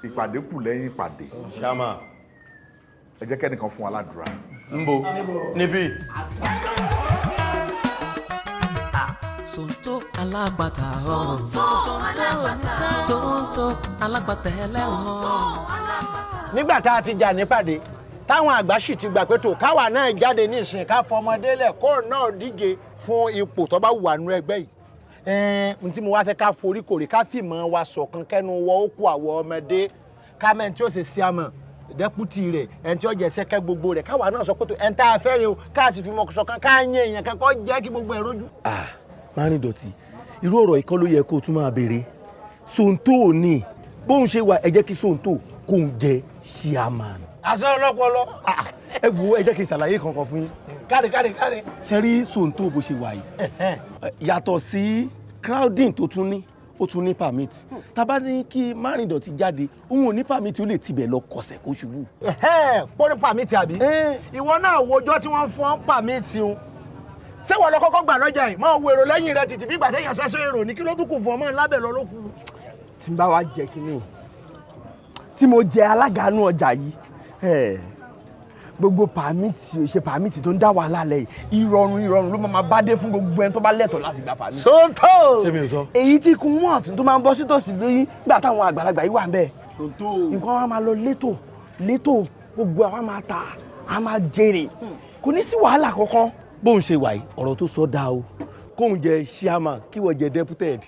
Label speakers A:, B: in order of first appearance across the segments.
A: Ìpàdé kù lẹ́yìn ìpàdé.
B: Ṣáma.
A: Ẹ jẹ́ kẹ́nìkan fún wa ládùúrà.
B: Nbo níbí.
C: Sonto alápàtà. Sonto alápàtà. Sonto alápàtà ẹlẹ́wọ̀n.
D: Nígbà tá a ti jà nípàdé, táwọn àgbà sì ti gbà pé tó káwa náà jáde ní ìsìn, ká fọmọdé lẹ̀ kó náà díje fún ipò tó bá wà nú ẹgbẹ́ yìí, ẹn n tí mo wá fẹ́ ká forí kòrè, ká fìmọ̀ wa ṣọ̀kan, kẹ́nu wọ ó kó àwọ̀ ọmọdé, ká mẹ́ni tí ó ṣe sí àmọ̀ deputy rẹ̀, ẹni tí ó jẹ́ sẹ́kẹ́ gbogbo rẹ̀, káwa náà sọ pé tó ẹni tá a fẹ́ rè o, ká sì fìmọ̀ ṣọ̀kan, ká yẹn èèyàn kan kó jẹ́ kí gbogbo ẹ̀ rójú.
E: Ah, Márìndọ̀tí, irú ọ̀rọ̀ ìkọ́ ló yẹ kó o tún máa béèrè. Sonto ò ní bóun ṣe wà, ẹ jẹ́ kí Sonto kó ń jẹ chairman.
D: Aṣọ ọlọ́pọlọ.
E: Ẹ wo, ẹ jẹ́ kí n ṣàlàyé kankan fún yín.
D: Káre, káre, káre.
E: Ṣe rí Sonto bó ṣe wà yìí, yàtọ̀ sí crowding tó tún ní, ó tún ní permit. Tá bá ní kí Márìndọ̀tí jáde, òun ò ní permit, ó lè tibẹ̀ lọ kọsẹ̀ kó ṣubú.
D: Pọ́n ní permit àbí? Ìwọ náà wojọ́ tí wọ́n fún ọ́n permit un. Ṣé wọ́n lọ kọ́kọ́ gbà lọ́jà yìí? Máa wo èrò lẹ́yìn rẹ títí bí ìgbà téèyàn ṣẹ́ṣọ́ èrò ní kí ló tún kù fún ọmọ lábẹ́ lọ ló kù.
F: Tí n bá wá jẹ kínní tí mo jẹ alága inú ọjà yìí, gbogbo permit ṣe permit tó ń dá wàhálà lẹ̀ yìí, ìrọ̀rùn ìrọ̀rùn ló máa bá dé fún gbogbo ẹni tó bá lẹ́tọ̀ọ́ láti gba permit.
D: Sonto.
E: Ṣé mi ò sọ?
F: Èyí tí kun mọ́ ọ̀tún tó máa ń bọ́ sítòsí lóyún nígbà táwọn àgbàlagbà yìí wà ń bẹ̀. Nǹkan wa máa lọ létò létò, gbogbo àwa máa ta, a máa jèrè, kò ní sí wàhálà kankan.
E: Bóun ṣe wà yìí, ọ̀rọ̀ tó sọ dáa o, kóun jẹ chairman, kí wọ́n jẹ deputy.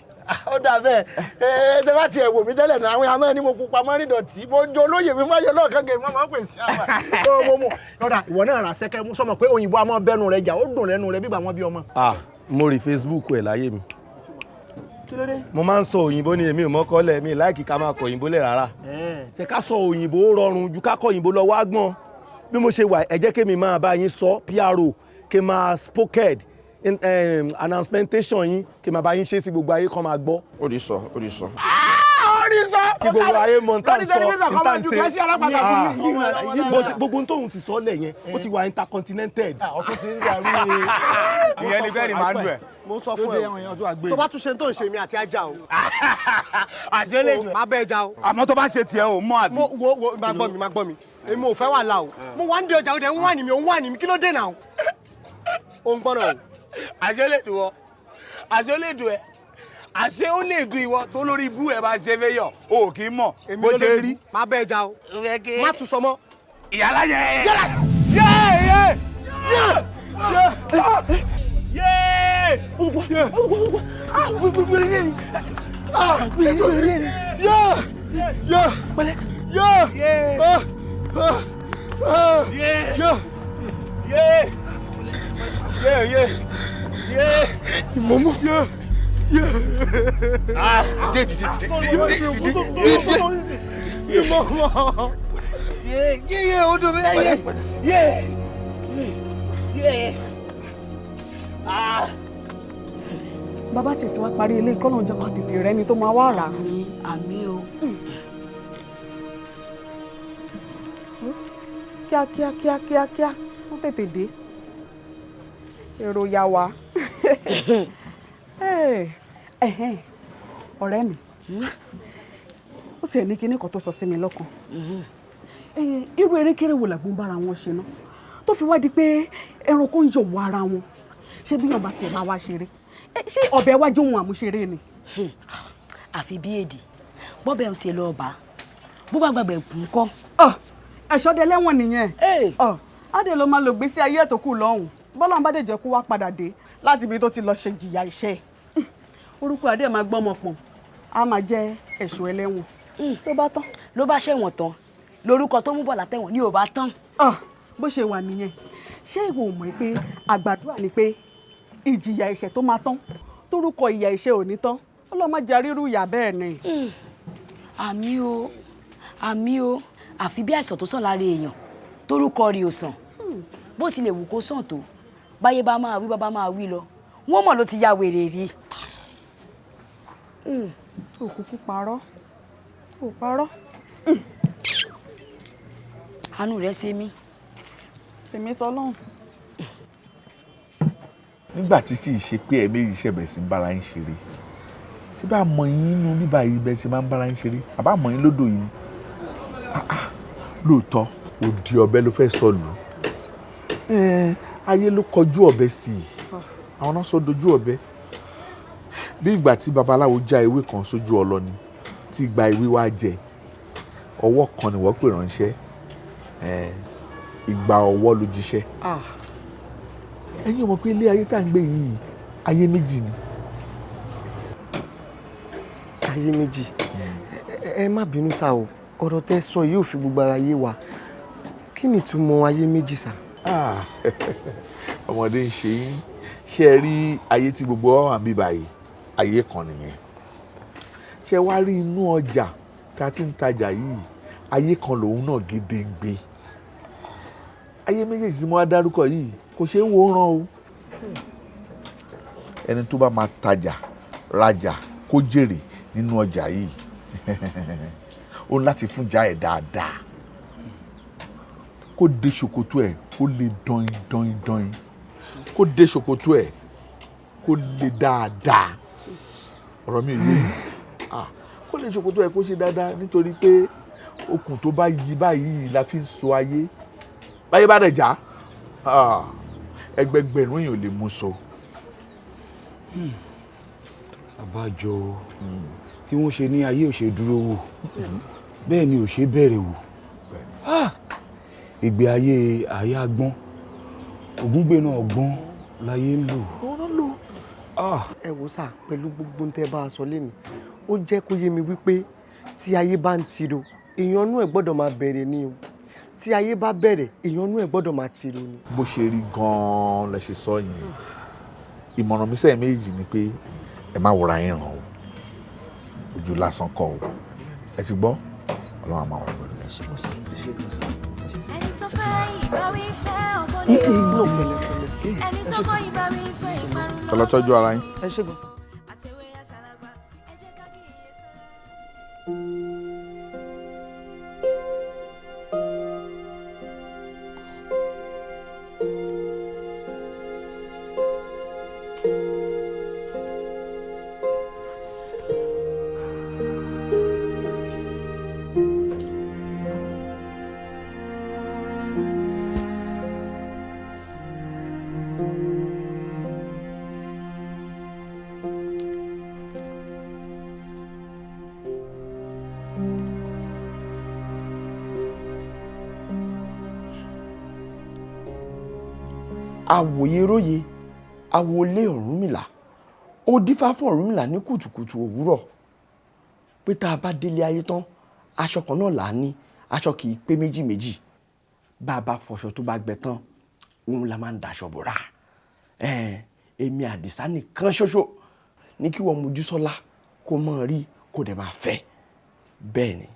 D: Ó dà bẹ́ẹ̀. Ẹ tẹ bá tiẹ̀ wò mí tẹ́lẹ̀ náà, àwọn àmọ́ ẹni mo pupa mọ́ nídọ̀tí, mo jọ olóyè mi máa yọ lọ́ọ̀kan gẹ̀, mo máa ń pè sí àmà ó mo mú lọ́dà. Ìwọ náà rà sẹ́kẹ́ mú sọmọ pé òyìnbó àmọ́ bẹ́nu rẹ jà, ó dùn lẹ́nu rẹ bígbà wọn bí ọmọ.
E: Ah, mo rí Facebook ẹ̀ láyé mi.
F: Kí ló dé?
E: Mo máa ń sọ òyìnbó ni, èmi ò mọ́kọ́lẹ̀ mi láìkí ká máa kọ òyìnbó lẹ̀ rárá. Ṣe ká sọ òyìnbó rọrùn ju ká kọ òyìnbó lọ wá gbọ́n. Bí mo ṣe wà, ẹ jẹ́ kémi máa bá yín sọ PRO, kí n máa spoked announcementation yín, kí n máa bá yín ṣe sí gbogbo ayé kan máa gbọ́.
F: Ó di sọ, ó di sọ.
D: Ó ní sọ.
E: Kí gbogbo ayé mọ ntá ń
D: lórí
E: sọ
D: tẹlifíṣàn kan
E: ntá
D: máa
E: ń
D: ju
E: ṣe.
D: kẹ́sí alápàtà
E: Ah,
D: fún mi.
E: gbogbo tóun ti sọ lẹ̀ yẹn, ó ti wà intercontinental.
D: Ọtún ti ń dàrú.
B: Ìyẹn ni fẹ́ẹ́ ni màá dùn ẹ̀.
G: Mo sọ fún ẹ, tó bá tún ṣe tó ń ṣe mi àti ajá o.
B: Àṣẹ lè dùn.
G: Má bẹ́ẹ̀ já o.
B: Àmọ́ tó bá ṣe tiẹ̀ o mọ́ àbí.
G: Mo wo wo, máa gbọ́ mi, máa gbọ́ mi. Èmi ò fẹ́ wàhálà o. Mo wà ń di ọjà, o dẹ̀ ń wà ní mi, ò ń wà ní mi, kí ló dé náà? O ń gbọ́dọ̀ o.
B: Àṣẹ lè dùn ọ, àṣẹ lè dùn ẹ, àṣẹ ó lè dùn ìwọ tó lórí ibú ẹ bá ṣe fẹ́ yọ o kì í mọ̀
G: Èmi
B: bó
G: ló
B: ṣe
G: lórí
B: rí.
G: ibú. Má bẹ́ẹ̀ já o. Má tún sọ mọ́.
B: Ìyálà yẹ. Yẹ yẹ yẹ yẹ. Yẹ yẹ yẹ yẹ yẹ.
G: Mọ̀mọ́. Dìde, dìde, dìde, dìde, dìde, dìde. Mọ̀mọ́.
B: Yẹ yẹ yẹ, o dùn mí yẹ yẹ yẹ. Ah.
H: Bàbá tètè wá parí ilé ìkọ́nà ọjọ́ kan, tètè rẹ ni tó máa wá rà á.
C: Àmín, àmín o.
H: Kíá kíá kíá kíá kíá, wọ́n tètè dé, èrò yà wá. Ẹ̀hẹ́n, ọ̀rẹ́ mi, ó tiẹ̀ ní kinní kan tó sọ sí mi lọ́kàn. Irú erékéré wo làgbọ́n bára wọn ṣe ná tó fi wá di pé ẹranko ń yọ̀wọ̀ ara wọn? Ṣé bí yàn bá tiẹ̀ bá wá ṣeré, ṣé ọ̀bẹ wá jó ohun àmúṣeré ni?
C: Àfi bí èdè bọ́bẹ̀ ń ṣe lọ́ọ́ bá bó bá gbàgbẹ́ kú kọ́.
H: Ẹ̀ṣọ́ dẹ lẹ́wọ̀n nìyẹn. Á dẹ̀ ló máa lò gbèsè ayé ẹ̀ tó kù lọ́hùn. Bọ́lá bá dẹ̀ jẹ́ kó wá padà dé láti ibi tó ti lọ ṣe jìyà iṣẹ́ ẹ̀, orúkọ adé máa gbọ́mọ pọ̀n, á máa jẹ́ ẹ̀ṣọ́ ẹlẹ́wọ̀n tó bá tán.
C: Ló bá ṣẹ̀wọ̀n tán, lórúkọ tó mú bọ̀ látẹ̀wọ̀n ni ò bá tán.
H: Bó ṣe wà nìyẹn. Ṣé ìwọ ò mọ̀ pé àgbàdua ni pé ìjìyà ẹ̀ṣẹ̀ tó máa tán, torúkọ ìyà ẹ̀ṣẹ̀ ò ní tán? Ọlọ́run má jẹ́ rírú ìyà bẹ́ẹ̀ ni.
C: Àmín o, àmín o. Àfi bí àìsàn tó sàn lára èèyàn torúkọ rí ò sàn, bó tilẹ̀ wù kó sàn tó, báyé bá máa wí, bàbá máa wí lọ, wọ́n mọ̀ ló ti ya wèrè rí.
H: Òkùnkùn parọ́, ò parọ́.
C: Àánú rẹ̀ ṣe mí.
H: Èmi sọ lọ́hùn.
A: Nígbà tí kì í ṣe pé ẹ méjì ṣẹ̀bẹ̀ sí ń bára yín ṣeré, ṣé bá mọ yín inú bíbá yìí bẹ́ẹ̀ ṣe máa ń bára yín ṣeré, àbá mọ yín lódò yìí ni. Lóòótọ́ òdì ọ̀bẹ ló fẹ́ sọ lù ú. Ayé ló kọjú ọ̀bẹ sí i, àwọn náà sọ dojú ọ̀bẹ. Bí ìgbà tí babaláwo já ewé kan sójú ọlọ́ni tí gba ewé wá jẹ, ọwọ́ kan ni wọ́n pè ránṣẹ́, ìgbà ọwọ́ ló jíṣẹ́. Ẹ̀yin ò mọ̀ pé ilé ayé tá à ń gbé yìí ayé méjì ni.
G: Ayé méjì? Ẹ má bínú sá o, ọ̀rọ̀ tẹ́ sọ yóò fi gbogbo ara yé wa. Kí ni ìtumọ̀ ayé méjì sá?
A: Ọmọdé ń ṣe yín. Ṣé ẹ rí ayé tí gbogbo wa wà ń bí báyìí, ayé kan nìyẹn. Ṣé wàá rí inú ọjà tá a ti ń tajà yìí, ayé kan lòun náà gédéǹgbé. Ayé méjèèjì tí mo wá dárúkọ yìí kò ṣeé wo ràn o. Ẹni tó bá máa tajà rajà kó jèrè nínú ọjà yìí, ó ní láti fúnjà ẹ̀ dáadáa, kó dé ṣòkòtò ẹ̀ kó lè dọ́in dọ́in dọ́in, kó dé ṣòkòtò ẹ̀ kó lè dáadáa. Ọ̀rọ̀ mi yé, kó lè ṣòkòtò ẹ̀ kó ṣe dáadáa, nítorí pé okùn tó bá yí báyìí la fi ń so ayé. Báyé bá dẹ̀ já, ẹgbẹgbẹ̀rún èèyàn ò lè mú so.
B: Àbájọ tí wọ́n ṣe ní ayé ò ṣe dúró wò, bẹ́ẹ̀ ni ò ṣe bẹ̀rẹ̀ wò. Ìgbé ayé àyà gbọ́n, Ògúngbè náà gbọ́n láyé ń lò.
G: Ẹ wò sá, pẹ̀lú gbogbo tẹ́ bá a sọ lẹ́nu, ó jẹ́ kó yé mi wípé tí ayé bá ń tiro, èèyàn inú ẹ̀ gbọ́dọ̀ máa bẹ̀rẹ̀ ni o. Tí ayé bá bẹ̀rẹ̀, èèyàn inú ẹ̀ gbọ́dọ̀ máa tiro ni.
A: Bó ṣe rí gan-an lẹ ṣe sọ yẹn. Ìmọ̀ràn mi sẹ́yìn méjì ni pé ẹ má wòra yín ràn o, ojú lásán kọ́ o. Ẹ ti gbọ́, Ọlọ́run á máa wà pẹ̀lú.
I: Ẹni tó fẹ́ ìbáwí fẹ́ ọgbọ́n ni o, ẹni tó kọ̀ ìbáwí fẹ́ ìparun
A: lọ. Tọ́jú ara yín.
G: Ẹ ṣé gan.
F: Àwòye róye àwọlé Ọ̀rúnmìlà, ó dífá fún Ọ̀rúnmìlà ní kùtùkùtù òwúrọ̀ pé tá a bá délé ayé tán, aṣọ kan náà là á ní, aṣọ kì í pé méjì méjì. Bá a bá fọṣọ tó bá gbẹ tán, òun la máa ń daṣọ bòrà. Èmi Àdìsá nìkan ṣoṣo ní kí wọ́n Mojísọ́lá kó mọ̀ rí kó dẹ̀ máa fẹ́ bẹ́ẹ̀ ni.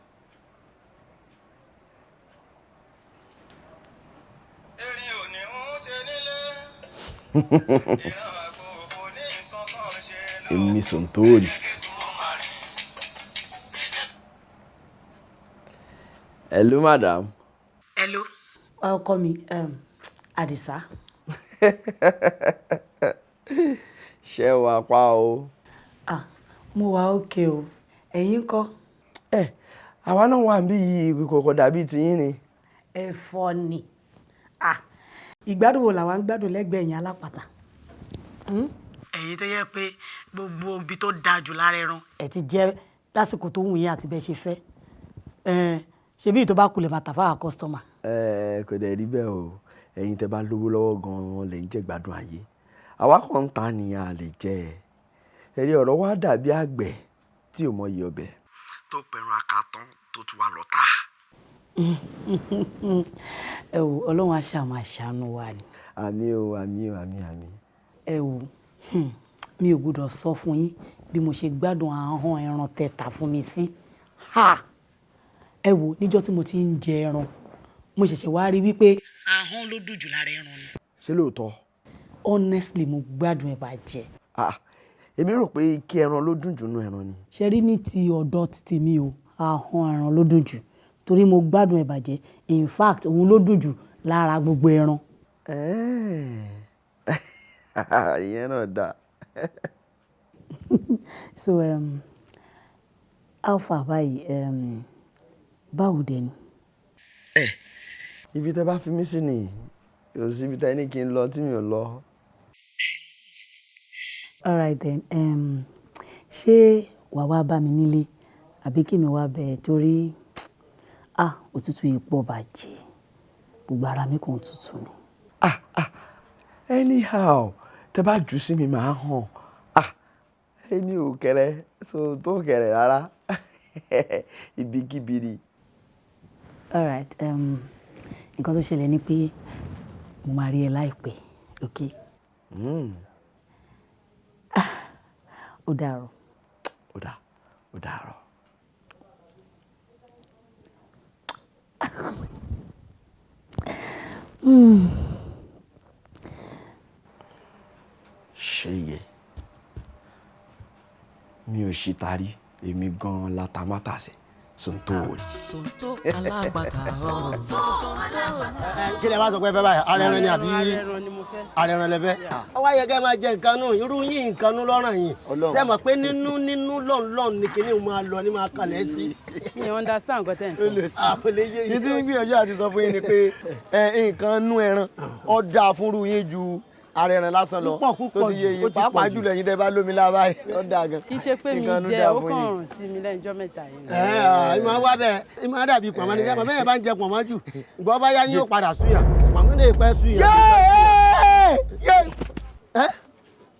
F: Èmi Sòǹtórì. Hello madam.
J: Hello. Ọkọ mi, Àdìsá.
F: Ṣé wàá pa o?
J: Ah, mo wà ókè o. Ẹ̀yin ńkọ́?
F: Ẹ, àwa náà wà níbí yìí, kò dàbí tiyín ni.
J: Ẹ̀fọ́ ni. Ah, ìgbádùn wo làwa ń gbádùn lẹ́gbẹ̀ẹ́ ẹ̀yin alápàtà? Ẹ̀yin tó yẹ pé gbogbo ibi tó dáa jù lára ẹran ẹ̀ ti jẹ́ lásìkò tó wù yín àti bẹ́ẹ̀ ṣe fẹ́. Ṣebí tó bá kulẹ̀ máa tà fáwọn kọ́sítọ́mà.
F: Ẹ kò dẹ̀ rí bẹ́ẹ̀ o. Ẹ̀yin tẹ́ bá lówó lọ́wọ́ gan-an lè ń jẹ́ gbádùn ayé. Àwa kan ń ta ni a lè jẹ. Ẹ̀rí ọ̀rọ̀ wa dàbí àgbẹ̀ tí ò mọyì ọbẹ̀. Tó pẹran akatán tó tún wá lọ tà.
J: Ẹ wò, Ọlọ́run á ṣáà máa ṣàánú wa ni.
F: Àmín o, àmín o, àmín àmín.
J: Ẹ wò, mi ò gbọ́dọ̀ sọ fún yín bí mo ṣe gbádùn ahọ́n ẹran tẹ́ tà fún mi sí. Ha! Ẹ wò, níjọ́ tí mo ti ń jẹ ẹran, mo ṣẹ̀ṣẹ̀ wá rí wípé ahọ́n ló dùn jù lára ẹran ni.
F: Ṣé lóòótọ́?
J: Honestly, mo gbádùn ẹ̀ bàjẹ́.
F: Ah, èmi rò pé ike ẹran ló dùn jù nínú ẹran ni.
J: Ṣé rí ní ti ọ̀dọ̀ ti tèmi o, ahọ́n ẹran ló dùn jù torí mo gbádùn ẹ̀ bàjẹ́. In fact, òun ló dùn jù lára gbogbo ẹran.
F: Ìyẹn náà dáa.
J: So, how far báyìí, báwo dẹ̀ ni?
F: Ibi tẹ́ bá fi mí sí ni, kò sí ibi tẹ́ ní kí n lọ tí mi ò lọ.
J: All right then, ṣé wàá wá bá mi nílé àbí kí mi wá bẹ̀ ẹ́? Torí ah, òtútù yìí pọ̀ bàjẹ́, gbogbo ara mi kàn tutù ni.
F: Anyhow, tẹ́ bá jù sí mi màá hàn. Ah, èmi ò kẹrẹ, so tó kẹrẹ rárá. Ibikíbi ni.
J: All right, nǹkan tó ṣẹlẹ̀ ni pé mo máa rí ẹ láìpẹ́, okay? Ó dàárọ̀.
F: Ó dà, ó dàárọ̀. Ṣéyẹ, mi ò ṣì tarí, èmi gan-an la ta mátàsẹ̀, Sonto rí.
K: Sonto alápàtà.
L: Ṣé lè wá sọ pé ẹ fẹ́ báyìí, ara ẹran ni àbí ara ẹran lẹ fẹ́? Ó wá yẹ kẹ́ máa jẹ nǹkan nù, irú yín nǹkan nù lọ́ràn yìí. Ṣé mọ̀ pé nínú nínú lọ́nlọ́n ni kinní máa lọ ní máa kalẹ̀ sí.
H: Mi ò understand nǹkan tẹ́ ń sọ.
L: Àpèlè yé
M: yìí tí ń gbìyànjú àti sọ fún yín ni pé nǹkan nú ẹran ó dáa fúnrú yín ju ara ẹran lásán lọ.
L: Púpọ̀
M: tó ti yé
L: jù,
M: yín,
L: ó ti
M: pàápàá
L: pọ̀ jù.
M: jùlọ ẹ̀yin tẹ́ bá lómi lára báyìí, ó dáa gan.
H: Kì í ṣe pé mi
M: Nǹkan nú
H: jẹ,
M: dáa
H: ó
M: fún
H: kàn
M: yín.
H: rùn sí mi lẹ́nu ọjọ́ mẹ́ta yìí.
L: Ẹ ẹ máa wá bẹ́ẹ̀, ẹ máa dàbí pọ̀nmọ́ ní sẹ́pọ̀ bẹ́ẹ̀ bá ń jẹ pọ̀nmọ́ jù, ìgbọ́ bá yá yín yóò padà súyàn, pọ̀nmọ́ lè pẹ́ súyàn. Ẹ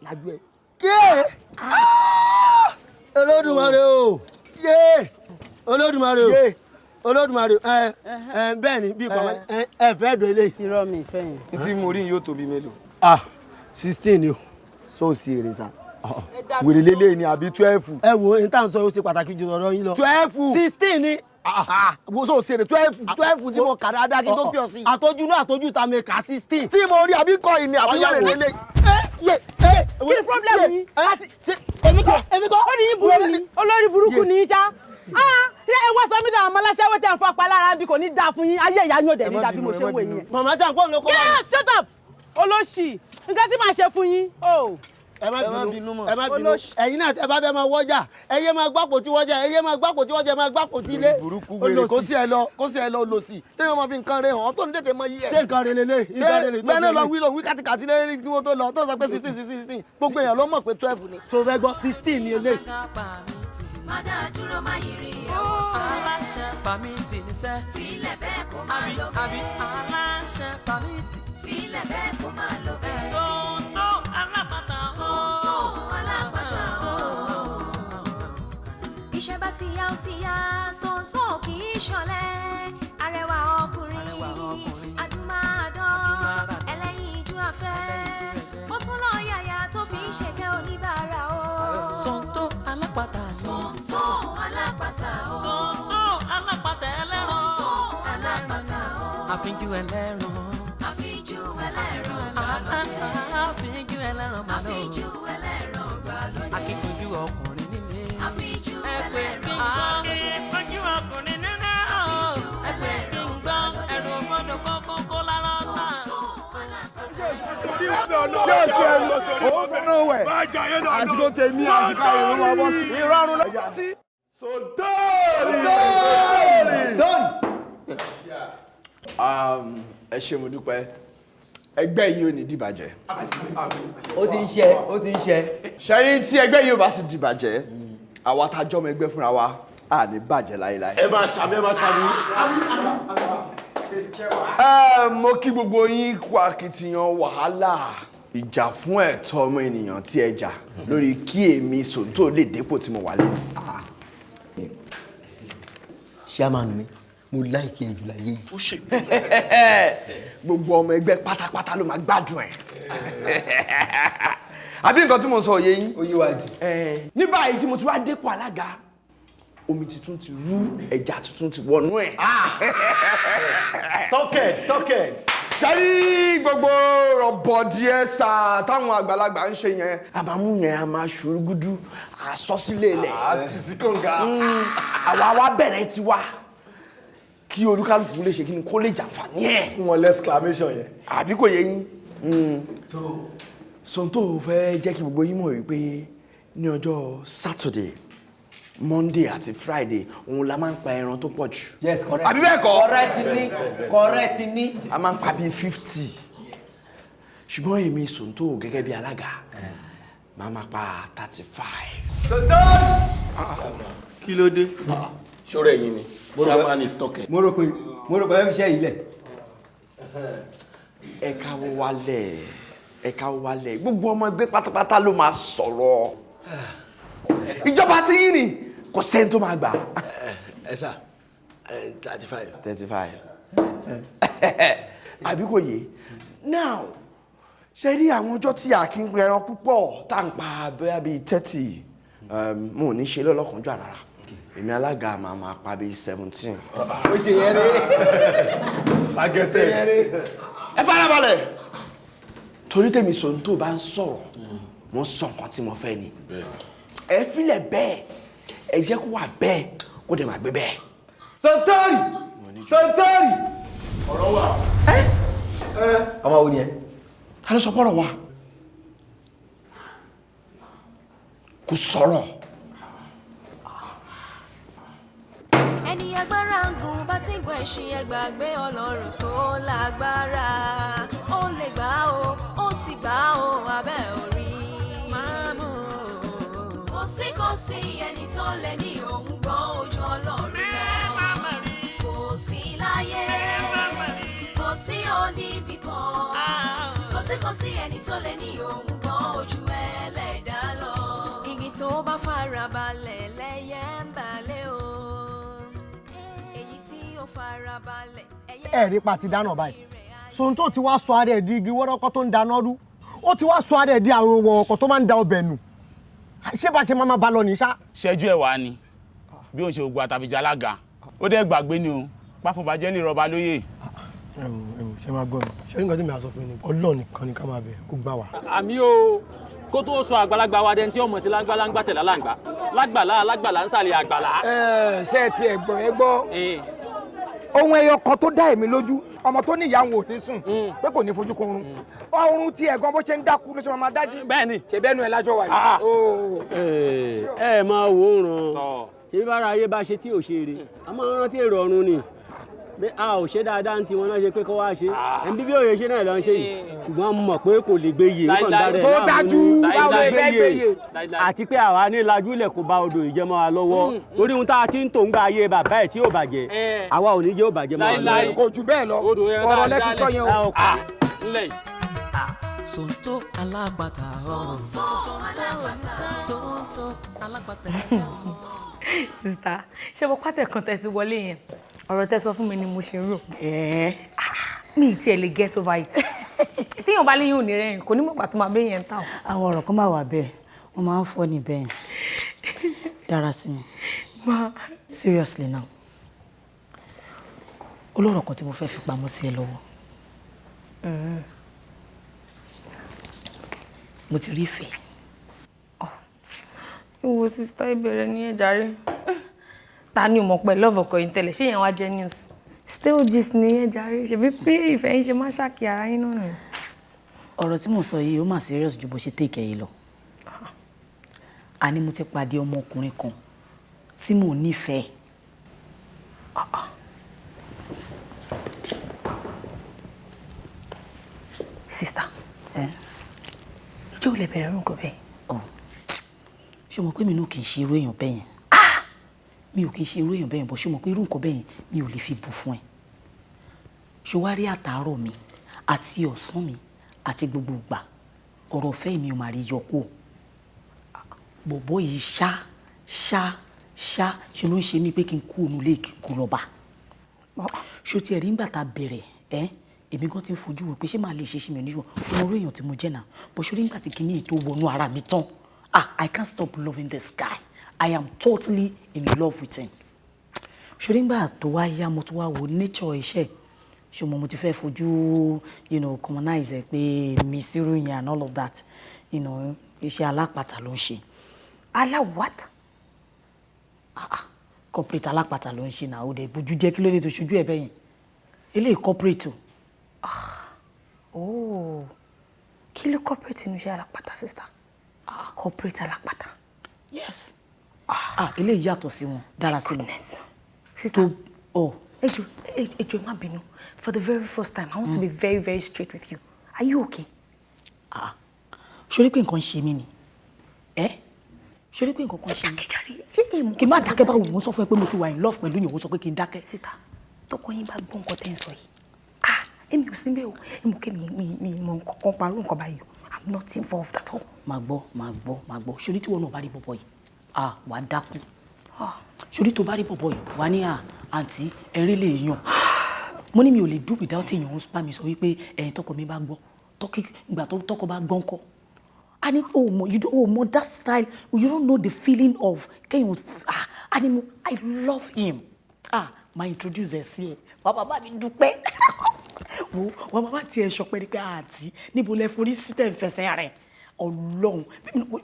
L: lajú ẹ. Yéé! Olódùmarè o! Yéé! Olódùmarè o! Olódùmarè ẹ ẹ bẹ́ẹ̀ ni bí pọ̀nmọ́ ẹ ẹ fẹ́ dùn eléyìí.
H: Irọ́ mi ìfẹ́ yẹn.
M: Tí mo rí yóò tóbi mélòó?
L: Ah, 16 ni o.
M: Sóòsì èrè sá. Wèrè lélẹ̀ ni àbí 12?
L: Ẹ wo n tá à ń sọ ó ṣe pàtàkì jù ọ̀rọ̀ yín lọ.
M: 12.
L: 16 ni.
M: Wo sóòsì èrè 12 12 tí mo kà dáadáa kí n tó pè ọ́ sí.
L: Àtọ́jú náà àtọ́jú ta mi kà 16.
M: Tí mo rí àbí kọ́ ìní àbí wèrè lélẹ̀.
H: Kí ni problem yín?
L: Èmi kọ́, èmi kọ́.
H: Ó ní yín burú ni, olórí burúkú ni yín ṣá. Ah, ẹ wá sọ mí dà ọmọ aláṣẹ́wó tẹ̀ ń fọ apá lára bí kò ní dáa fún yín, ayé ìyá yín ò dẹ̀ ní dáa bí mo ṣe ń wò yín yẹn.
L: Màmá sàn kó ló kó wá.
H: Get shut up! Olóṣì, nǹkan tí màá ṣe fún yín. Oh.
L: Ẹ má bínú, ẹ má bínú. Ẹ̀yin náà ẹ bá fẹ́ máa wọ́jà, ẹ yé máa gbàpò tí wọ́jà, ẹ yé máa gbàpò tí wọ́jà, ẹ máa gbàpò tí ilé.
M: Burúkú wèrè, kó sí ẹ lọ, kó sí ẹ lọ lò sí. Téèyàn máa fi nǹkan rẹ̀ hàn tó ní tètè mọ iye ẹ̀.
L: Ṣé nǹkan rẹ̀ lélẹ̀? Nǹkan rẹ̀ lélẹ̀.
M: Bẹ́ẹ̀ náà lọ wí lọ wí kàtìkàtì lẹ́yìn kí wọ́n tó lọ tó sọ pé 16 16 16 gbogbo èèyàn ló mọ̀ pé 12 ni.
L: Tó fẹ́ gbọ́ 16 ni eléyìí.
I: Má dá dúró, má yiri ẹ̀wọ̀n sẹ́.
K: Aláṣẹ pàmìtì níṣẹ́.
I: Filẹ̀ bẹ́ẹ̀ kó máa lọ
K: Àbí
I: bẹ́ẹ̀.
K: aláṣẹ pàmìtì.
I: Filẹ̀ bẹ́ẹ̀ kó máa lọ bẹ́ẹ̀.
K: Sonto alápàtà.
I: Sonto alápàtà o. Iṣẹ́ bá ti yá ó ti yá, Sonto kì í ṣọ̀lẹ. Arẹwà ọkùnrin, adúmáadán, ẹlẹ́yin ojú afẹ́. Ó tún lọ yàyà tó fi ń ṣèkẹ́ oníbàárà o.
K: Sonto alápàtà.
I: Sonto alápàtà o.
K: Sonto alápàtà ẹlẹ́ran.
I: Sonto alápàtà o.
K: Àfínjú ẹlẹ́ran.
I: Àfínjú ẹlẹ́ran gbàlódé.
K: Àfínjú ẹlẹ́ran màlúù.
I: Àfínjú ẹlẹ́ran gbàlódé.
K: Akíkanjú ọkùnrin nílé.
I: Àfínjú
K: Ẹ pè
I: ẹlẹ́ran
K: kí n gbọ́.
I: gbàlódé.
K: Akíkanjú ọkùnrin nílé.
I: Àfínjú
K: Ẹ pè kí n gbọ́. Ẹ̀rù gbọ́dọ̀ kọ́kọ́ kó lára ọ̀tá.
A: Àsìkò tèmi, àsìkò àyè ló máa bọ́ sí.
M: Ìrọ̀rùn lọ sí.
A: Done. Ẹ ṣé, mo dúpẹ́. Ẹgbẹ́ yìí ò ní dìbàjẹ́.
N: Ó ti ń ṣe, ó ti ń ṣe.
F: Ṣẹ́rí, tí ẹgbẹ́ yìí ò bá ti dìbàjẹ́, àwa tá a jọ́mọ ẹgbẹ́ fúnra wa à ní bàjẹ́ láéláé.
E: Ẹ máa ṣàmì, ẹ máa ṣàmì.
F: Ẹ, mo kí gbogbo yín kú akitiyan wàhálà ìjà fún ẹ̀tọ́ ọmọ ènìyàn tí ẹ jà lórí kí èmi Sonto lè dépò tí mo wà lẹ́nu.
G: Chairman mi, mo like ẹ jù láyé yìí.
F: Ó ṣe gbogbo ọmọ ẹgbẹ́ pátápátá ló máa gbádùn ẹ̀. Àbí nǹkan tí mo sọ òye yín?
G: Ó yé wa jù.
F: Ní báyìí tí mo ti wá dépò alága, omi tuntun ti rú, ẹja tuntun ti wọnú ẹ̀.
E: Tọ́kẹ̀d tọ́kẹ̀d.
F: Ṣárí gbogbo rọ̀bọ̀dì ẹ̀sà táwọn àgbàlagbà ń ṣe yẹn, a máa mú yẹn, a máa ṣùrùgùdù àsọsílẹ̀ ilẹ̀.
E: Àti sí kànga.
F: Àwa wa bẹ̀rẹ̀ tiwa kí olúkálùkù lè ṣe kí ni kó lè jàǹfààní ẹ̀.
E: Fún wọn lẹ́sclamation yẹn.
F: Àbí kò yé yín? Sonto fẹ́ jẹ́ kí gbogbo yín mọ̀ wípé ní ọjọ́ Saturday Monday àti Friday òun la máa ń pa ẹran tó pọ̀ jù.
N: Yes, correct.
F: Àbí bẹ́ẹ̀ kọ́?
N: Correct ni, correct ni.
F: A máa ń pa bíi 50, ṣùgbọ́n èmi Sonto gẹ́gẹ́ bí alága máa ma pa 35.
E: Kí ló dé? Ṣọ́rọ̀ ẹ̀yin ni chairman is talking.
N: Mo rò pé ẹ fi ṣe yìí lẹ̀.
F: Ẹ káwọ́ wálẹ̀, ẹ káwọ́ wálẹ̀. Gbogbo ọmọ ẹgbẹ́ pátápátá ló máa sọ̀rọ̀. Ìjọba tí yín ni kò sẹ́ni tó máa gbà.
L: Ẹ sà, 35.
F: 35, àbí kò yé? Now, ṣe rí àwọn ọjọ́ tí a kì í pẹran púpọ̀, tá à ń pa bóyá bíi 30, mo ò ní ṣe lọ́lọ́kanjú rárá. Èmi alága máa máa pa bíi 17.
N: Ó ṣe yẹn rí.
E: Targeted.
F: Ẹ farabalẹ̀, torí tèmi Sonto bá ń sọ̀rọ̀, mo ń sọ nǹkan tí mo fẹ́ ni. Ẹ filẹ̀ bẹ́ẹ̀, ẹ jẹ́ kó wà bẹ́ẹ̀, kó dẹ̀ máa gbé bẹ́ẹ̀.
N: Santori! Santori!
A: Ọ̀rọ̀ wà.
N: Ọmọ wo ni ẹ?
F: Ta ló sọ pọ́rọ̀ wà? Kò sọ̀rọ̀.
I: Ẹni agbára ń gùn bá ti gun ẹṣin, ẹgbàgbé Ọlọ́run tó lágbára. Ó lè gbà ó, ó ti gbà ó abẹ́ orí. Kò sí, kò sí ẹni tó lè ní òun gbọ́ ojú Ọlọ́run lọ. Kò sí láyé, kò sí oníbì kan. Kò sí, kò sí ẹni tó lè ní òun gbọ́ ojú ẹlẹ́dàá lọ. Igi tó bá fara balẹ̀ lẹ́yẹ ń balẹ̀ o. Èyí tí ó fara balẹ̀ ẹyẹ.
G: Ẹ̀rí pa ti dáná báyìí. Sonto ti wá sọ ara ẹ̀ di igi wọ́rọ́kọ́ tó ń dáná rú. Ó ti wá sọ ara ẹ̀ di àrò ọkọ̀ tó máa ń da ọbẹ̀ nù. Ṣé bá ṣe máa bá lọ ní ṣá?
B: Ṣẹ́jú ẹ̀ wá ni bí òun ṣe gbogbo àtàbíjà alága, ó dẹ́ gbàgbé ni o, páfọ̀bàjẹ́ lè rọba lóyè.
O: Ẹ wò, ẹ wò, ṣe máa gbọ́ mi. Ṣé nǹkan tí mi á sọ fún yín ni Ọlọ́run nìkan ni ká máa bẹ̀ kó gbà wá.
P: Àmì o, kó tó sọ àgbàlagbà wa dẹni tí ọmọ sí lágbàlagbà tẹ̀lé aláǹgbá lágbàlá alágbàlá ń sàlẹ̀ àgbàlá.
Q: Ẹ ṣe ti ẹ gbọ́, ẹ gbọ́ ohun ẹyọ kan tó dá èmi lójú: ọmọ tó ní ìyá òun ò ní sùn, pé kò ní fojú korun ọrùn tí ẹ̀gbọ́n bó ṣe ń dákú ló ṣe máa dájí.
P: Bẹ́ẹ̀ni.
Q: Ṣe bẹ́ẹ̀ nu ẹ̀ lájọ wà yìí.
R: Ẹ máa wò ó ràn ṣebí bára ayé bá ṣe tí ò ṣe rè, a máa ń rántí èrò ọ̀run ni pé a ò ṣe dáadáa ń tiwọn náà ṣe pé kó wá ṣe ẹn bíbí òye ṣe náà lọ ń ṣe yìí, ṣùgbọ́n mo mọ̀ pé kò lè gbé yè, ó kàn ń darẹ̀
Q: Tó dájú, báwo lè fẹ́ gbé yè?
R: Àti pé àwa ní lajúlẹ̀ kò bá odò ìjẹmọ́ wa lọ́wọ́, torí ohun tá a ti ń tò ń gba ayé bàbá ẹ̀ tí ò bàjẹ́, àwa ò ní jẹ́ ò bàjẹ́ mọ́ wa lọ́wọ́.
Q: Kò jù bẹ́ẹ̀ lọ, ọ̀rọ̀ lẹ́tí sọ yẹn o.
P: Ńlẹ̀ yìí.
K: Sonto alápàtà. Sonto alápàtà. Sonto alápàtà.
S: Sister, ṣé mo pátẹ̀ kan tẹ̀ ti wọlé yẹn, ọ̀rọ̀ tẹ́ sọ fún mi ni mo ṣe ń rò. Mi ì tiẹ̀ lè get over it. Téèyàn bá léyìn òní rẹ́rìn, kò ní mọ̀gbà tó máa bẹ́ yẹn tà o.
J: Àwọn ọ̀rọ̀ kan máa wà bẹ́ẹ̀, wọ́n máa ń fọ́ ní bẹ́ẹ̀ dára sí mi.
S: Ma.
J: Seriously now, olórọ̀ kan tí mo fẹ́ fi pamọ́ sí ẹ lọ́wọ́. Mo ti rí ìfẹ́.
S: Ìwọ sister, ìbẹ̀rẹ̀ ní ẹ̀jàre. Ta ni o mọ̀ pé love ọkọ yín tẹ́lẹ̀? Ṣé yẹn wá jẹ́ news? Still gist ní ẹ̀jàre. Ṣebí pé ìfẹ́ yín ṣe máa ṣàkí ara yín náà nù.
J: Ọ̀rọ̀ tí mò ń sọ yìí, ó mà serious ju bó ṣe take ẹ̀ yìí lọ. Àní mo ti pàdé ọmọkùnrin kan tí mò ń nífẹ̀ẹ́.
S: Sister, ìjọ́ ò lè bẹ̀rẹ̀ orúkọ bẹ́ẹ̀?
J: Ṣé o mọ̀ pé mi náà kì í ṣe irú èèyàn bẹ́ẹ̀ yẹn? Mi ò kì í ṣe irú èèyàn bẹ́ẹ̀ yẹn bọ́. Ṣé o mọ̀ pé irú nǹkan bẹ́ẹ̀ yẹn, mi ò lè fi bù fún ẹ? Ṣé wàá rí àtàárọ̀ mi àti ọ̀sán mi àti gbogbo ìgbà, ọ̀rọ̀ ọ̀fẹ́ mi ò máa rí yọ kó bọ̀bọ̀ yìí ṣá ṣá ṣá. Ṣe ló ń ṣe mí pé kí n kú òun lé, kí n kú lọ́ba? Ṣó tiẹ̀ rí ńgbà tá a bẹ̀rẹ̀ ẹ́, èmi gan ti ń fojú wò pé ṣé màá lè ṣe ṣe mi oníṣòwò ọmọ orí èèyàn tí mo jẹ́ náà bó. Ṣó rí ńgbà tí kinní yìí tó wọnú ara mi tán, ah, I can't stop loving this guy. I am totally in love with him. Ṣó rí ńgbà tó wá yá, mo tó wá wo nature iṣẹ́, ṣùgbọ́n mo ti fẹ́ fojú commonize ẹ pé mi sírú yẹn and all of that. Iṣẹ́ alápàtà ló ń ṣe.
S: Alá what?
J: Corporate alápàtà ló ń ṣe náà. Ó dẹ̀ bójú jẹ́, kí ló dé tó ṣojú ẹ̀ bẹ́yẹn? Eléyìí corporate o.
S: Oh, kí ló corporate inú iṣẹ́ alápàtà, sister? Corporate alápàtà.
J: Yes. Ah, eléyìí yàtọ̀ sí wọn, dára sí mi.
S: Sister.
J: Tó ọ.
S: Ẹ jọ̀ọ́, ẹ jọ̀ọ́, ẹ má bínú. For the very first time, I want to be very, very straight with you. Are you okay?
J: Ah, ṣorí pé nǹkan ń ṣe mí ni? Ẹ ṣorí pé nǹkan kan ṣe mí? Kí n má dákẹ́ báwo? Mo sọ fún ẹ pé mo ti wà in love pẹ̀lú yòówó, sọ pé kí n dákẹ́.
S: Sister, tọkọ yín bá gbọ́ nǹkan tẹ́ ń sọ yìí, ah, èmi ò sí bẹ́ẹ̀ o. Èmi kí mi mọ nǹkan kan parọ́ nǹkan báyìí o. I'm not involved at all.
J: Máa gbọ́, máa gbọ́, máa gbọ́. Ṣorí tí wọn náà bá rí bọ̀bọ̀ yìí, ah, wà á dákú. Ṣorí tó bá rí bọ̀bọ̀ yìí, wà á ní à àǹtí ẹ̀rín lè yàn. Mo ní mi ò lè do without èèyàn bá mi sọ wípé ẹ̀yìn tọkọ mi bá gbọ́, tọkí ìgbà tó tọkọ bá gbọ́ ńkọ́. A ní o mọ, you don't, o mọ that style, you don't know the feeling of kéèyàn, ah, a ní mo, I love him. Ah, máa introduce ẹ sí ẹ, wà bàbá mi dúpẹ́ wo, wà bàbá tiẹ̀ sọpẹ́ ni pé àǹtí, níbo lẹ forí sí tẹ̀ ń fẹsẹ̀ rẹ̀? Ọlọ́run,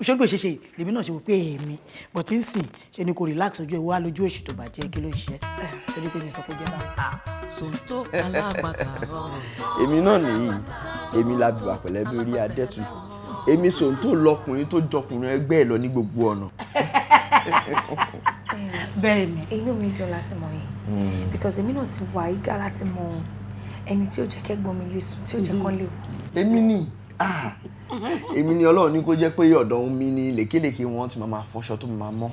J: ṣé ló ṣe ṣe yìí lèmi náà ṣe wò pé èmi but ń sìn ṣe ni kò relax ojú ẹ wá lójú òṣì tó bàjẹ́. Kí ló ṣe é torí pé mi sọ pé jẹ́ bá.
K: Sòǹtó alápàtà.
F: Èmi náà nìyí, èmi la bìbà pẹ̀lẹ́ bí orí adẹ́tù. Èmi Sòǹtó, lọkùnrin tó jọkùnrin ẹgbẹ́ ẹ̀ lọ ní gbogbo ọ̀nà.
J: Bẹ́ẹ̀ni.
S: Inú mi dùn láti mọ̀ yín because èmi náà ti wà eager láti mọ ẹni tí ó jẹ́ kẹ́gbọ́n mi lè sùn, tí ó jẹ́ kán lè wò.
F: Èmi ni, ah, èmi ni Ọlọ́run ní kó jẹ́ pé ọ̀dọ̀ mi ni lékelèké wọn ti máa fọṣọ tó máa mọ́.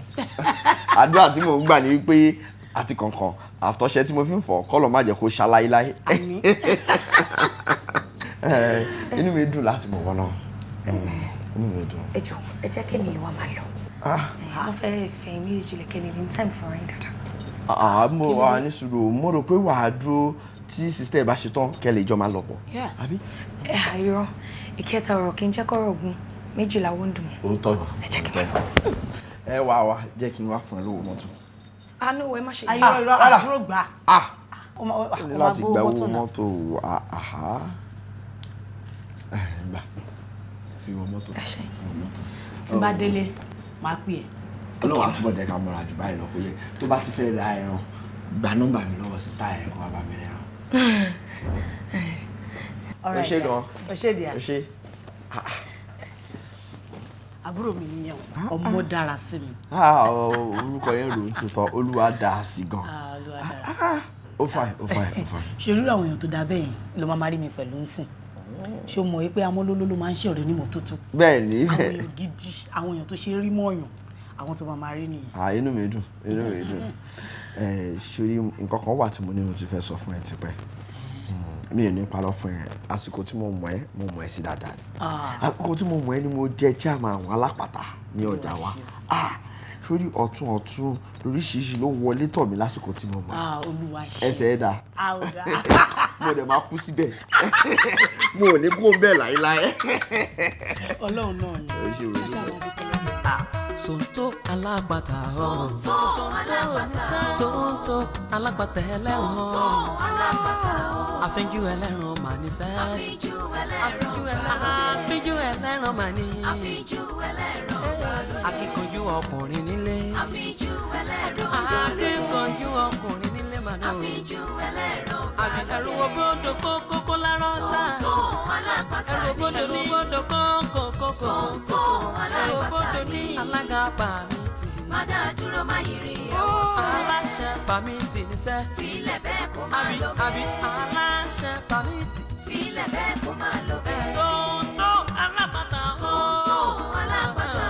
F: Àdúrà tí mò ń gbà ní wípé àti kọ̀ọ̀kan àtọ̀ṣẹ tí mo fi ń fọ̀ kọ́lọ̀ má jẹ́ kó ṣá láéláé. Inú mi dùn láti mọ̀ wọ́n náà, inú mi dùn.
S: Ẹ jọ̀ọ́, ẹ jẹ́ kémi wá máa lọ. Wọ́n fẹ́ fẹ́ mi ìjìnlẹ̀ kẹ́lẹ́ ní time fún yín dáadáa.
F: Ah, mo wà ní sùúrù, mo rò pé wàá dúró tí sister ẹ bá ṣe tán, kẹ́ lè jọ máa lọ pọ̀. Àbí?
S: Ẹ àìrọ ìkẹta ọ̀rọ̀ kí n jẹ́ kọ́rọ̀ ogun méjìlá wọ́n dùn.
F: Òótọ́ ni.
S: Ẹ jẹ́ kí n máa lọ.
F: Ẹ wá wá, jẹ́ kí n wá fún ẹ lówó mọ́tò.
S: Àánú ẹ má ṣe.
J: Ayé irọ́, àdúró gbà á. Ó
F: Ní
J: máa
F: láti
J: gbowó
F: gba
J: mọ́tò
F: owó
J: náà.
F: mọ́tò, àhá, gbà fi wọ mọ́tò.
J: Tí n bá délé, máa pè ẹ́.
F: Ọlọ́run àtúbọ̀ jẹ́ ká mọ̀ra jù báyìí lọ. Kó yẹ tó bá ti fẹ́ ra ẹran, gba nọ́mbà mi lọ́wọ́ sister ẹ̀, kó wá bá mi rẹran.
J: All
F: O ṣé gan.
J: O ṣé díà.
F: O ṣé.
J: Àbúrò mi nìyẹn o, ọmọ dára sí mi.
F: Ah, orúkọ yẹn rò ó tòótọ́, Olúwa dá a sí gan.
J: Ah, Olúwa dára sí.
F: Ó fine, ó fine, ó fine.
J: Ṣe irú àwọn èèyàn tó dáa bẹ́ẹ̀ yẹn ló máa rí mi pẹ̀lú ń sìn? Ṣé o mọ̀ wípé amọ́lóló ló máa ń ṣe ọ̀rẹ́ onímọ̀tótó?
F: Bẹ́ẹ̀ ni.
J: Àwọn èèyàn gidi, àwọn èèyàn tó ṣe é rí mọ́ọ̀yàn, àwọn tó máa rí nìyẹn.
F: Ah, inú mi dùn, inú mi dùn. Ẹ ṣorí, nǹkan kan wà tí mo ní mo ti fẹ́ sọ fún ẹ tipẹ́. Mi ò ní parọ́ fún ẹ, àsìkò tí mo mọ̀ ẹ́, mo mọ̀ ẹ́ sí dáadáa ni. Àsìkò tí mo mọ̀ ẹ́ ni mo jẹ́ chairman àwọn alápàtà ní ọjà wa. Ah, sórí ọ̀tún ọ̀tún oríṣiríṣi ló wọlé tọ̀ mí lásìkò tí mo mọ̀ ẹ́.
J: Ah, Olúwa ṣe.
F: Ẹsẹ̀ ẹ̀ dà.
J: Ah, ó dáa.
F: Mo dẹ̀ máa kú síbẹ̀, mo ò ní kó bẹ́ẹ̀ láéláé.
J: Ọlọ́run náà ni.
F: Ó ṣe wòlíì.
K: Sòǹtó alápàtà.
I: Sòǹtó alápàtà.
K: Sòǹtó alápàtà ẹlẹ́ran.
I: Sòǹtó alápàtà.
K: Àfínjú ẹlẹ́ran mà ní sẹ́.
I: Àfínjú ẹlẹ́ran.
K: Àfínjú ẹlẹ́ran mà ní.
I: Àfínjú ẹlẹ́ran gbàlódé.
K: Akíkanjú ọkùnrin nílé.
I: Àfínjú ẹlẹ́ran.
K: Akíkanjú ọkùnrin nílé mà ní.
I: Àfínjú ẹlẹ́ran.
K: Àbí ẹrù ògbódò kókókó lárọ́ sá.
I: Sòǹtó alápàtà
K: Ẹrù ògbódò
I: ní.
K: ògbódò kókókókó.
I: Sòǹtó
K: Ẹrù
I: alápàtà
K: ògbódò
I: ní.
K: ní alága pàmìtì.
I: Má dá dúró, má yiri ẹ̀wọ̀n sẹ́.
K: Aláṣẹ pàmìtì níṣẹ́.
I: Filẹ̀ bẹ́ẹ̀ kó máa
K: Àbí
I: lọ
K: àbí
I: bẹ́ẹ̀.
K: aláṣẹ pàmìtì.
I: Filẹ̀ bẹ́ẹ̀ kó máa lọ bẹ́ẹ̀.
K: Sòǹtó alápàtà.
I: Sòǹtó alápàtà.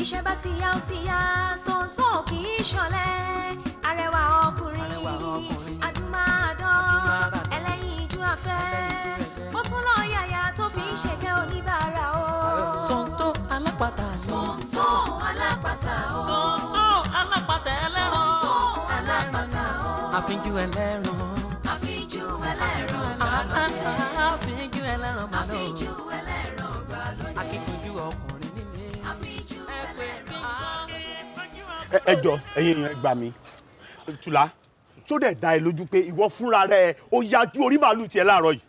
I: Iṣẹ́ bá ti yá, ó ti yá. Sòǹtó kì í ṣọ̀lẹ. Arẹwà ọkùnrin, adúmáadán, ẹlẹ́yin ojú afẹ́. Ó tún lọ yàyà tó fi ń ṣèkẹ́ oníbàárà o.
K: Sòǹtó alápàtà.
I: Sòǹtó alápàtà o.
K: Sòǹtó alápàtà ẹlẹ́ran.
I: Sòǹtó alápàtà o.
K: Àfínjú ẹlẹ́ran.
I: Àfínjú ẹlẹ́ran.
K: Àfínjú ẹlẹ́ran mà lọ.
I: Àfínjú ẹlẹ́ran gbàlódé.
K: Akíkanjú ọkùnrin nílé.
I: Àfínjú ẹlẹ́ran.
E: Ẹ jọ, ẹ̀yin èèyàn, ẹ gbà mí. Tùlá tó dẹ̀ dá ẹ lójú pé ìwọ fúnra rẹ ó yájú orí màálù tiẹ̀ láàárọ̀ yìí?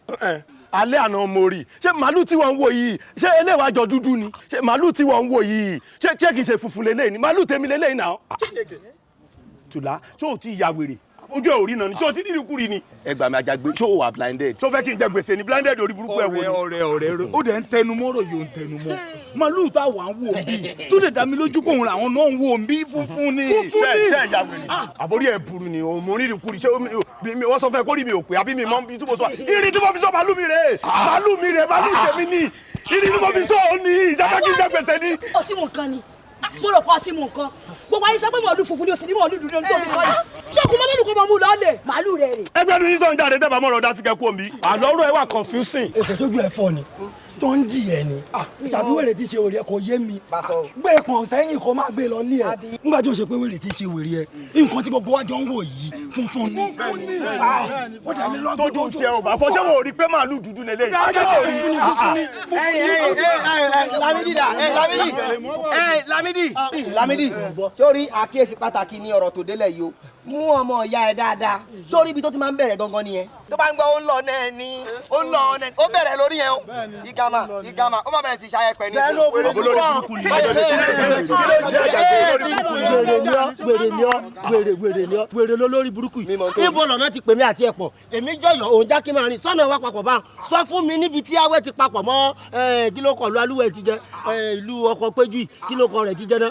E: Alẹ́ àná mo rí. Ṣé màálù tí wọ́n ń wò yìí, ṣé eléwàá jọ dúdú ni? Ṣé màálù tí wọ́n ń wò yìí, ṣé kìí ṣe funfun lélẹ́yìn ni? Màálù tèmi lélẹ́yìn náà. Tùlá, ṣé o ti ya wèrè? Ojú ẹ̀ ò rí náà ni, ṣé o ti dídì kúri ni? Ẹ gbà mí Àjàgbé, ṣé o wà blinded? Ṣé o fẹ́ kí n jẹ gbèsè ni blinded orí burúkú ẹ̀ wò ni?
B: Ọ̀rẹ́ ọ̀rẹ́ ọ̀rẹ́, ó dẹ̀ ń tẹnu mọ́rọ̀ yóò ń tẹnu mọ́. Màlúù tá wà ń wò bí, tó lè dá mi lójú kóhun làwọn náà ń wò bí funfun ni.
E: Funfun ni. Ṣé ìyá wèrè? Àbórí ẹ̀ burú ni, òun mo rírì kúri, ṣé wọ́n sọ fún ẹ kórìí mi ò pé àbí mi mọ́ bí tí mo sọ. Irin tí mo fi sọ màlúù mi rèé, màlúù mi rèé, màlúù tèmi ni. Irin tí mo fi sọ òun ni, ìjàmbá kí n jẹ gbèsè ni.
C: Ọtí mu nǹkan ni, mo rò pé ọtí mu nǹkan. Gbogbo ayé sọ pé màálù funfun ni o sì ní màálù dúdú ní tóbi sọ yìí. Ṣé kò mọ lẹ́nu kó máa mú lọ lè? Màálù rẹ̀ rè.
E: Ẹgbẹ́ nu yín sọ̀n jáde tẹ́ bá mọ̀rọ̀ dá sí kẹ́kọ̀ọ́ mi. Àlọ́rọ̀ ẹ wà confusing.
O: Èsè tójú ẹ fọ́ ni, tó ń dì ẹ ni, tàbí wèrè tí ṣe wèrè ẹ kò yé mi. Gbé pọ̀n sẹ́yìn kó má gbé lọ lé ẹ. Nígbà tí o ṣe pé wèrè tí ṣe wèrè ẹ, nǹkan tí gbogbo wa jọ ń wò yìí funfun ni. Ó dà mí lọ́gbọ̀n.
E: Tójú tiẹ̀ ò bá fọ́, ṣé wo rí pé màálù dúdú lélẹ́yìí?
L: Lamidi da, Lamidi, Lamidi, Lamidi, sórí àkíyèsí pàtàkì ní ọ̀rọ̀ tó délẹ̀ yìí o. Mú ọmọ ìyá ẹ dáadáa, sórí ibi tó ti máa ń bẹ̀rẹ̀ gangan nìyẹn. Tó bá ń gbọ́ ó ń lọ náà ni, ó ń lọ náà ni, ó bẹ̀rẹ̀ lórí yẹn o. Ìgàmà, ìgàmà, ó máa bẹ̀rẹ̀ sí ṣayẹpẹ̀ ní. Wèrè ni ọ́, wèrè ni ọ́, wèrè wèrè ni ọ́, wèrè lólórí burúkú yìí. Níbo lọ̀nà ti pè mí àti ẹ̀pọ̀? Èmi jọ̀yọ̀ òun já kí máa rìn sọ́nà wa papọ̀ báwọn. Sọ fún mi níbi tí awẹ́ ti papọ̀ mọ́ kí ló kọ̀ lu alúwẹ̀ ti jẹ ìlú ọkọ̀ péjú yìí kí ló kọ rẹ̀ ti jẹ náà.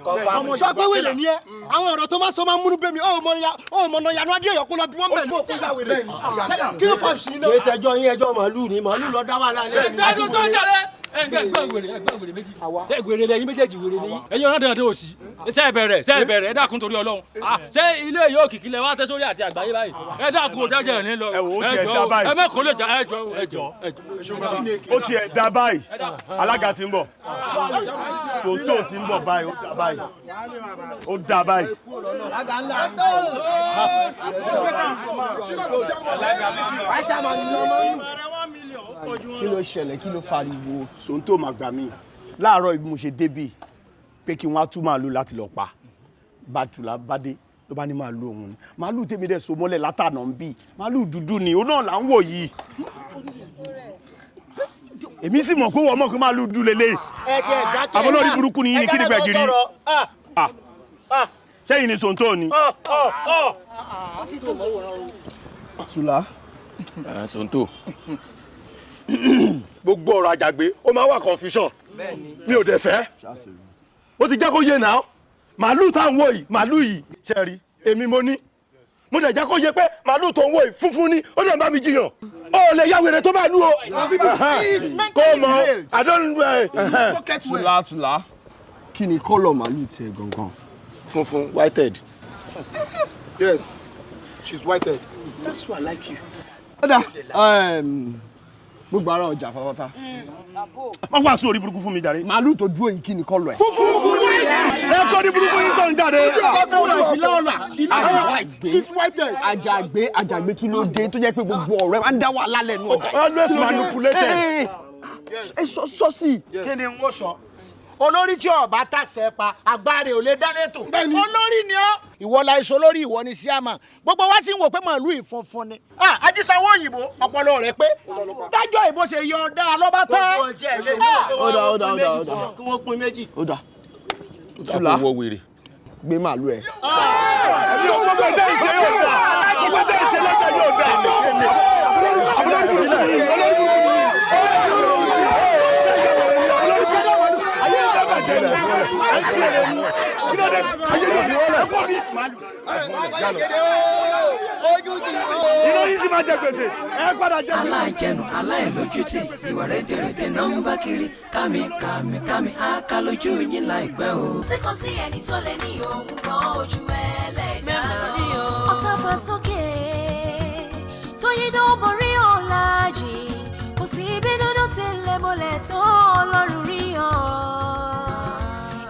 L: Ọmọ sọ pé wèrè ni ẹ, àwọn ọ̀rọ̀ tó máa sọ máa ń múnú bẹ́mi, ó mọ̀ ọ̀nà ìyanu adéyọ̀ kó lọ bí wọ́n bẹ̀ ní òkú ìyá wèrè. Kí ló fà sí iná? Kì í ṣẹjọ́ yín, ẹjọ́ màálù ni, màálù lọ dá wàhálà lẹ́yìn.
P: Ẹ tó ń jalè ẹgbẹ́ wèrè, ẹgbẹ́ wèrè méjì, wèrè lẹ́yìn méjèèjì, wèrè ní ẹ̀yin ọ̀rọ̀ dandan òsì. Ṣé ẹ bẹ̀rẹ̀, ṣé ẹ bẹ̀rẹ̀? Ẹ dákun torí Ọlọ́run, ṣé ilé yóò kìkì lẹ wá tẹ́ sórí àti àgbáyé báyìí? Ẹ dákun ò dájẹ́ ẹ̀ ní lọ, ẹ jọ ẹ mẹ́kọ̀ọ́ lè jà, ẹ jọ ẹ jọ.
E: Ó tiẹ̀ dá báyìí, alága ti ń bọ̀, sòtò ti ń bọ̀ báyìí, ó dá báyìí, ó dá báyìí.
F: Kí ló ṣẹlẹ̀? Kí ló fariwo?
E: Sòńtò máa gbà mí láàárọ̀ ibi mo ṣe débì pé kí wọ́n á tú màálù láti lọ pa bàtùlà bàdé ló bá ní màálù òun ni màálù tèmi dẹ̀ so mọ́lẹ̀ látànà ń bì, màálù dúdú ni òun náà là ń wò yìí. Èmi sì mọ̀ pé wọ́n mọ̀ pé màálù dúdú lélẹ̀. Àbọ̀ lórí burúkú ni yín ni kí ni bẹ̀ gírí sẹ́yìn ni Sòńtò ni.
F: Tùlá.
E: Sòńtò, gbogbo ọ̀rọ̀ Àjàgbé ó máa wà confusion, mi ò dẹ̀ fẹ́. Ó ti jẹ́ kó yé náà, màálù tá à ń wò yìí, màálù yìí ṣe rí èmi mo ní, mo dẹ̀ jẹ́ kó yé pé màálù tó ń wò yìí funfun ni, ó dẹ̀ bá mi jiyàn. Ó lè ya wèrè tó màálù o kó mọ I don't.
F: Tùlá, Tùlá, kí ni kọ́lọ̀ màálù tiẹ̀ gangan?
E: Funfun, whitehead.
M: Yes, she's whitehead. That's why I like you.
F: Ọ̀dà gbogbo ara ọjà pátápátá.
E: Má wá sí orí burúkú fún mi jàre.
F: Màálù tó dúró yìí kí ni kọ́lọ̀ ẹ̀?
E: Funfun white. Ẹ kọ́ ní burúkú yín sọ̀rọ̀ jáde.
F: Àjàgbé, Àjàgbé, kí ló dé tó jẹ́ pé gbogbo ọ̀rẹ́ máa ń dá wàhálà lẹ́nu ọjà yìí?
E: Always manipulated.
F: Ẹ sọ sí.
D: Kí ni n ó sọ? Olórí tí ọba tàṣẹ pa agbára ò lè dá lẹ́tò. Olórí ni ọ́. Ìwọ la iṣu olórí, ìwọ ni síàmà. Gbogbo wa sì ń wò pé màálù ìfunfun ni. Ajísanwó òyìnbó ọpọlọ rẹ pé dájọ́ ìbò ṣe yọ ọ̀dà lọ́ba tán.
F: Ó dà, ó dà, ó dà, ó dà.
L: Kí wọ́n pín méjì.
F: Ó dà. Tùlá, gbé màálù ẹ.
E: Ẹ̀mí ò gbọ́dọ̀ dé ìṣe yóò dà. Gbọ́dọ̀ dé ìṣe lọ́jà yóò dà.
K: Aláìjẹnu aláìlójútì ìwà rẹ̀dẹ̀rẹ̀dẹ̀ náà ń bá kiri kámi kámi kámi á ká lójú yín láìpẹ́ o.
I: Ṣé kò sí ẹni tó lè ní òun gan ojú ẹlẹ́dàá lọ? Ọ̀tá fà sókè tó yí dán borí ọ̀làjì, kò sí ibi dúdú tí ń lè mọ́lẹ̀ tó Ọlọ́run rí ọ.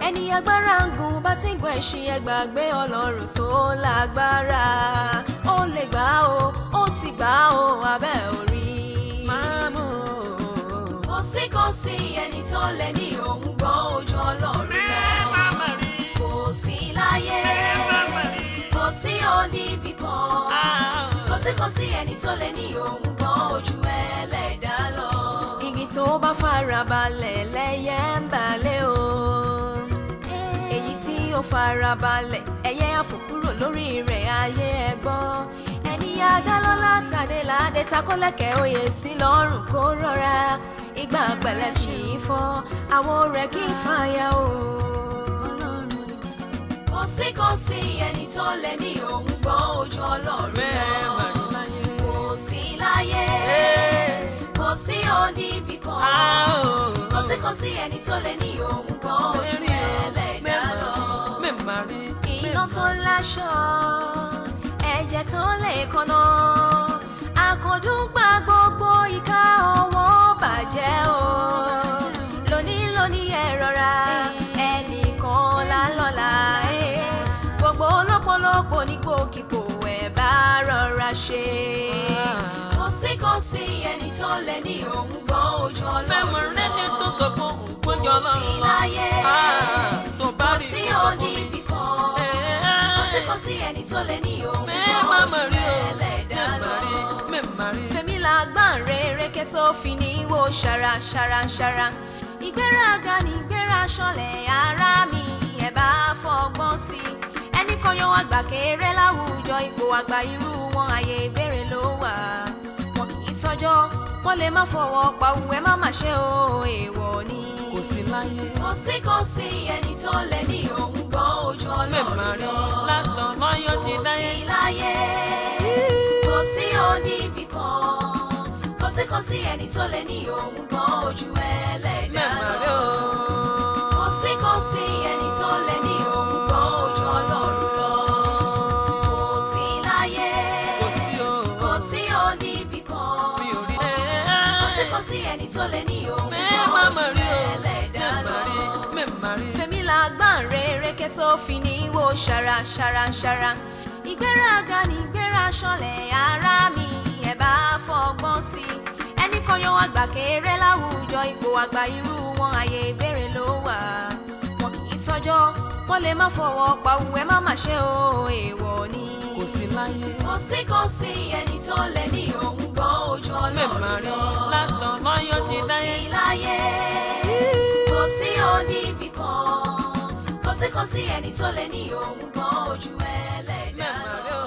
I: Ẹni agbára ń gun bá ti ń gun ẹṣin, ẹgbàgbé Ọlọ́run tó lágbára. Ó lè gbà ó, ó ti gbà ó abẹ́ orí. Kò sí kò sí ẹni tó lè ní òun gbọ́ ojú Ọlọ́run lọ. Kò sí láyé, kò sí oníbì kan. Kò sí kò sí ẹni tó lè ní òun gbọ́ ojú ẹlẹ́dàá lọ. Igi tó bá farabalẹ̀ lẹ́yẹ ń balẹ̀ o. Èyí tí ó Farabalẹ̀ ẹyẹ àfòkúrò lórí rẹ̀ ayé ẹ̀gbọ́n ẹni adálọ́lá tàdé ládé takọ́lẹ̀kẹ́ oyè sí lọ́rùn kó rọra ìgbà pẹ̀lẹ́ kì í fọ́ àwọn rẹ̀ kì í fàyà o. Kò sí kò sí ẹni tó lè ní òun gbọ́ ojú Ọlọ́run lọ. Kò sí láyé, kò sí oníbì kan. Kò sí kò sí ẹni tó lè ní òun gbọ́ ojú ẹlẹ́dàá lọ. Iná tó láṣọ, ẹ̀jẹ̀ tó lè kọ́nà. Àkàndùn gba gbogbo ìka ọwọ́ bàjẹ́ o. Lónìí lónìí ẹ rọra, ẹnìkan lálọ́la. Gbogbo lọ́pọ̀lọpọ̀ nípòkípò ẹ̀ bá rọra ṣe. Kò sí kò sí ẹni tó lè ní òun gbọ́ ojú Ọlọ́run lọ. Kò sí láyé, kò sí oníbì kan. Kò sí kò sí ẹni tó lè ní òun gbọ́ ojú ẹlẹ́dàá lọ. Fèmí làgbọ́n rere kẹ́ tó fi ní wo ṣara ṣara ṣara. Ìgbéraga ni ìgbéra ṣọlẹ̀ ara mi ẹ̀ bá fọgbọ́n sí i. Ẹnì kan yan àgbà kéré láwùjọ ipò àgbà irú wọn àyè ìbéèrè ló wà. Wọn kì í tọ́jọ́, wọ́n lè má fọwọ́ pa òun ẹ má má ṣe o èèwọ̀ ni.
K: Kò sí láyé.
I: Kò sí kò sí ẹni tó lè ní òun gbọ́ ojú Ọlọ́run lọ. Kò sí láyé, kò sí oníbì kan. Kò sí kò sí ẹni tó lè ní òun gbọ́ ojú ẹlẹ́dàá lọ. Kò sí kò sí ẹni tó lè ní òun gbọ́ ojú Ọlọ́run lọ. Kò sí láyé, kò sí oníbì kan. Kò sí kò sí ẹni tó lè ní òun gbọ́ ojú ẹlẹ́dàá lọ. Fèmí làgbọ́n rere kẹ́ tó fi ní wo ṣara ṣara ṣara. Ìgbéraga ni ìgbéra ṣọlẹ̀ ara mi ẹ̀ bá fọgbọ́n sí i. Ẹnì kan yan àgbà kéré láwùjọ ipò àgbà irú wọn àyè ìbéèrè ló wà. Wọn kì í tọ́jọ́, wọ́n lè má fọwọ́ pa òun ẹ má má ṣe o èèwọ̀ ni.
K: Kò sí láyé.
I: Kò sí kò sí ẹni tó lè ní òun gbọ́ ojú Ọlọ́run lọ. Kò sí láyé, kò sí oníbì kan. Kò sí kò sí ẹni tó lè ní òun gbọ́ ojú ẹlẹ́dàá lọ.